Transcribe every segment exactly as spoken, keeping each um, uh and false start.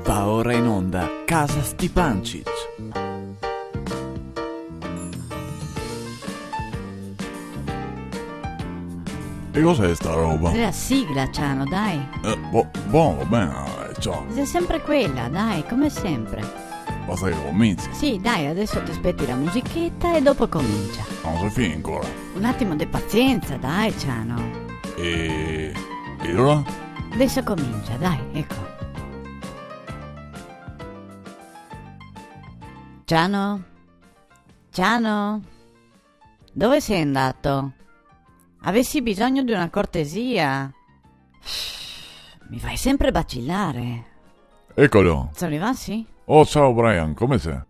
Va ora in onda Casa Stipancich. E cos'è sta roba? Xe la sigla, Ciano, dai. Eh, bo-, bon, va ben, eh, ciò. Xe sempre quela, dai, come sempre. Basta che cominci. Sì, dai, adeso te speti la musicheta e dopo comincia. Ma no xe finì ancora. Un atimo de pazienza, dai, Ciano. E, e alora? Adeso comincia, dai, eco. Ciano? Ciano? Dove sei andato? Avessi bisogno di una cortesia. Mi fai sempre vacillare. Ecolo. Son rivà, sì? Oh, ciao Brian, come xe?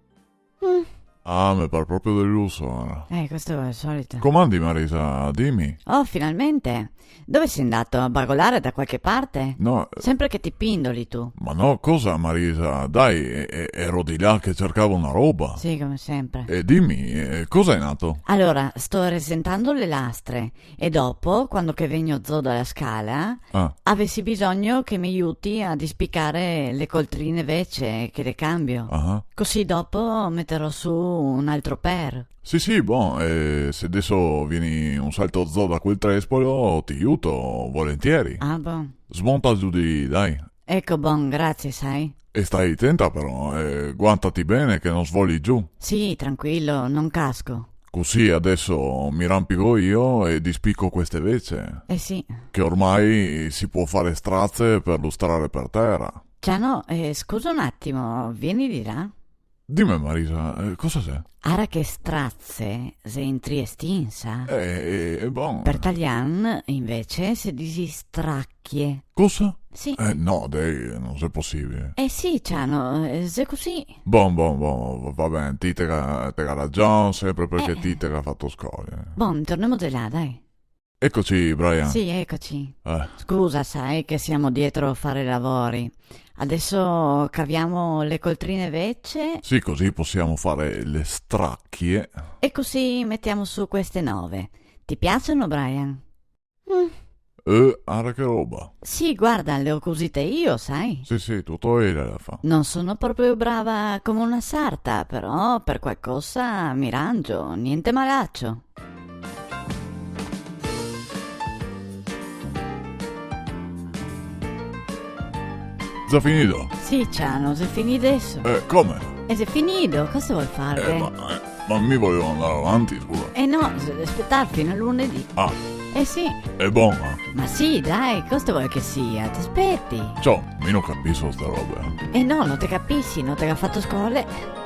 Mm. Ah, me par proprio deluso, ara. Eh, questo xe el solito. Comandi, Marisa, dime. Oh, finalmente. Dove sei andato? A bagolare da qualche parte? No, eh. Sempre che ti pindoli tu. Ma no, cosa, Marisa? Dai, e-, e-, ero di là che cercavo una roba. Sì, come sempre. E dime, eh, cosa xe nato? Alora, sto resentando le lastre e dopo, quando che vegno zo dala scala, ah, avessi bisogno che me iuti a dispicare le coltrine vece, che le cambio. Ah. Così dopo meterò su un altro per. Sì, sì, bon, eh, se deso vien un salto zo da quel trespolo, ti iuto, volentieri. Ah, bon. Smonta giù de lì, dai. Eco, bon, grazie, sa. E sta tenta però, eh, guantati ben che no svoli giù. Sì, tranquilo, no casco. Cusì deso me rampigo mi e dispico queste vece. Eh sì. Che ormai se pol far straze per lustrare per tera. Ciano, eh, scusa un atimo, vien de là. Dime, Marisa, eh, cosa xe? Ara che straze xe in triestin, sa? Eh, eh, eh, bon. Per talian, invece, se disi stracchie. Cosa? Sì. Eh, no, dai, no xe posibile. Eh sì, Ciano, eh, xe cusì. Bon, bon, bon, va, va ben, ti te ga, te ga ragion, sempre perché eh, ti te ga fato scola. Bon, tornemo de là, dai. Ecoci, Brian. Sì, ecoci. Eh. Scusa, sa che semo dietro a fare lavori. Deso caviamo le coltrine vece. Sì, cusì possiamo fare le stracchie. E cusì metemo su queste nove. Ti piaxe, Brian? Mm. Eh, ara che roba. Sì, guarda, le go cusite mi, sa. Sì, sì, tuto mi le go fate. No so proprio brava come una sarta, però per qualcosa me rangio, gnente malacio. Xe finì? Sì, Ciano, xe finì deso. Eh, come? E xe finì, cosa te vol fare? Eh, ma, eh, ma mi volevo andar avanti, scusa. Eh no, se devi spetar fin a lunedì. Ah. Eh sì. Xe bon? Ma sì, dai, cosa te vol che sia? Te speti. Ciò, mi no capiso sta roba. Eh no, no te capisi, no te ga fato scola.